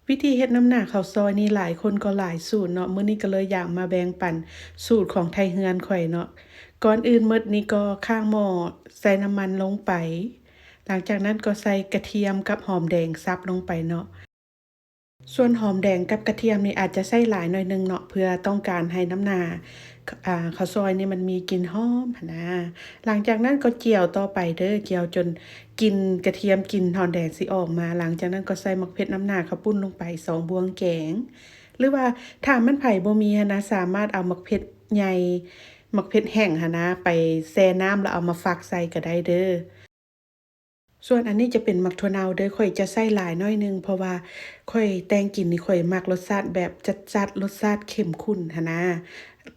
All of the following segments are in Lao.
ວິທີເຮັດນ້ຳໜ້າເຂົ້າຊອຍນີ້ຫຼາຍຄົນກໍຫຼາຍສູດເນາະ, ມື້ນີ້ກໍເລີຍຢາກມາແບ່ງປັນສູດຂອງໄທເຮືອນຂ້ອຍເນາະ. ກ່ອນອື່ນໝົດນີ້ກໍຂ້າງໝໍ້ໃສ່ນ້ຳມັນລົງໄປ, ຫຼັງຈາກນັ້ນກໍໃສ່ກະທຽມກັບຫອມແດງສັບລົງໄປເນາະ. ສ່ວນຫອມແດງກັບກະທຽມນີ້ອາດຈະໃສ່ຫຼາຍໜ້ອຍໜຶ່ງເນາະ ເພື່ອຕ້ອງການໃຫ້ນ້ຳໜ້າ ອາ ເຂົ້າຊອຍນີ້ມັນມີກິ່ນຫອມຫັ້ນນາ. ຫຼັງຈາກນັ້ນກໍຈຽວຕໍ່ໄປເດີ້, ຈຽວຈົນກິ່ນກະທຽມ ກິ່ນຫອມແດງຊິອອກມາ. ຫຼັງຈາກນັ້ນກໍໃສ່ໝາກເຜັດນ້ຳໜ້າເຂົ້າປຸ້ນລົງໄປສອງບ່ວງແກງ ຫຼືວ່າຖ້າມັນໃຜບໍ່ມີຫັ້ນນາ ສາມາດເອົາໝາກເຜັດໃຫຍ່ ໝາກເຜັດແຫ້ງຫັ້ນນາ ໄປແຊ່ນ້ຳແລ້ວເອົາມາຝັກໃສ່ກໍໄດ້ເດີ້. ສ່ວນອັນນີ້ຈະເປັນໝາກຖົ່ວເນົ່າເດີ້, ຂ້ອຍຈະໃສ່ຫຼາຍໜ້ອຍໜຶ່ງ ເພາະວ່າຂ້ອຍແຕ່ງກິນນີ້ ຂ້ອຍມັກລົດຊາດແບບຈັດໆ ລົດຊາດເຂັ້ມຂຸ້ນຫັ້ນນາ,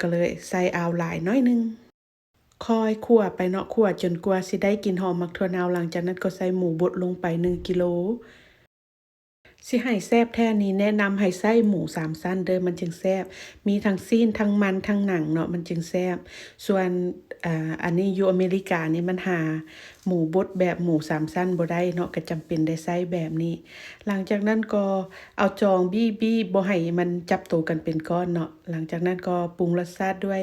ກໍເລີຍໃສ່ເອົາຫຼາຍໜ້ອຍໜຶ່ງ. ຄ່ອຍຂົ້ວໄປເນາະ, ຂົ້ວຈົນກວ່າຊິໄດ້ກິ່ນຫອມໝາກຖົ່ວເນົ່າ. ຫຼັງຈາກນັ້ນກໍໃສ່ໝູບົດລົງໄປໜຶ່ງກິໂລ. ຊິໃຫ້ແຊບແທ້ນີ້ແນະນຳໃຫ້ໃຊ້ໝູສາມຊັ້ນເດີ້ ມັນຈຶ່ງແຊບ, ມີທັງຊີ້ນ ທັງມັນ ທັງໜັງເນາະ ມັນຈຶ່ງແຊບ. ສ່ວນ ອາ ອັນນີ້ຢູ່ອາເມລິການີ້ມັນຫາໝູບົດແບບໝູສາມຊັ້ນບໍ່ໄດ້ເນາະ ກໍຈຳເປັນໄດ້ໃຊ້ແບບນີ້. ຫຼັງຈາກນັ້ນກໍເອົາຈອງບີບໆ ບໍ່ໃຫ້ມັນຈັບໂຕກັນເປັນກ້ອນເນາະ. ຫຼັງຈາກນັ້ນກໍປຸງລົດຊາດດ້ວຍ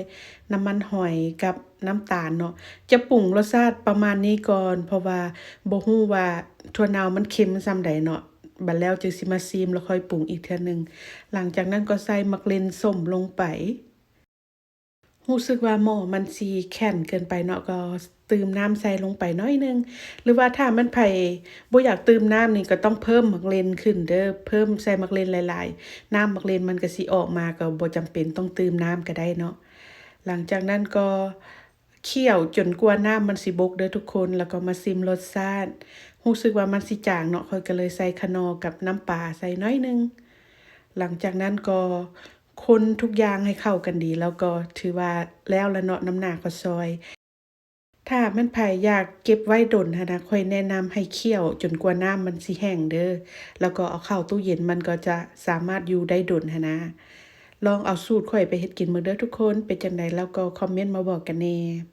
ນ້ຳມັນຫອຍກັບນ້ຳຕານເນາະ. ຈະປຸງລົດຊາດປະມານນີ້ກ່ອນ ເພາະວ່າບໍ່ຮູ້ວ່າຖົ່ວເນົ່າມັນເຄັມສ່ຳໃດເນາະ. ບັດແລ້ວຈຶ່ງຊິມາຊີມ ແລ້ວຄ່ອຍປຸງອີກເທື່ອໜຶ່ງ. ຫຼັງຈາກນັ້ນກໍໃສ່ໝາກເລັ່ນສົ້ມລົງໄປ. ຮູ້ສຶກວ່າໝໍ້ມັນຊິແຂງເກີນໄປເນາະ ກໍຕື່ມນ້ຳໃສ່ລົງໄປໜ້ອຍໜຶ່ງ ຫຼືວ່າຖ້າມັນໃຜບໍ່ຢາກຕື່ມນ້ຳນີ້ ກໍຕ້ອງເພີ່ມໝາກເລັ່ນຂຶ້ນເດີ້, ເພີ່ມໃສ່ໝາກເລັ່ນຫຼາຍໆ ນ້ຳໝາກເລັ່ນມັນກໍຊິອອກມາ, ກໍບໍ່ຈຳເປັນຕ້ອງຕື່ມນ້ຳກໍໄດ້ເນາະ. ຫຼັງຈາກນັ້ນກໍ ຂ້ຽວຈົນກວ່ານ້ຳມັນຊິບົກເດີ້ທຸກຄົນ, ແລ້ວກໍມາຊີມລົດຊາດ. ຮູ້ສຶກວ່າມັນຊິຈາງເນາະ, ຂ້ອຍກໍເລີຍໃສ່ຂະໜໍ່ກັບນ້ຳປາໃສ່ໜ້ອຍໜຶ່ງ. ຫຼັງຈາກນັ້ນກໍຄົນທຸກຢ່າງໃຫ້ເຂົ້າກັນດີ, ແລ້ວກໍຖືວ່າແລ້ວລະເນາະ ນ້ຳໜ້າເຂົ້າຊອຍ. ຖ້າແມ່ນໃຜຢາກເກັບໄວ້ດົນຫັ້ນນະ, ຂ້ອຍແນະນຳໃຫ້ຂ້ຽວຈົນກວ່ານ້ຳມັນຊິແຫ້ງເດີ້, ແລ້ວກໍເອົາເຂົ້າຕູ້ເຢັນ, ມັນກໍຈະສາມາດຢູ່ໄດ້ດົນຫັ້ນນະ. ລອງເອົາສູດຂ້ອຍໄປເຮັດກິນເບິ່ງເດີ້ທຸກຄົນ, ເປັນຈັ່ງໃດແລ້ວກໍຄອມເມັນມາບອກກັນແດ່.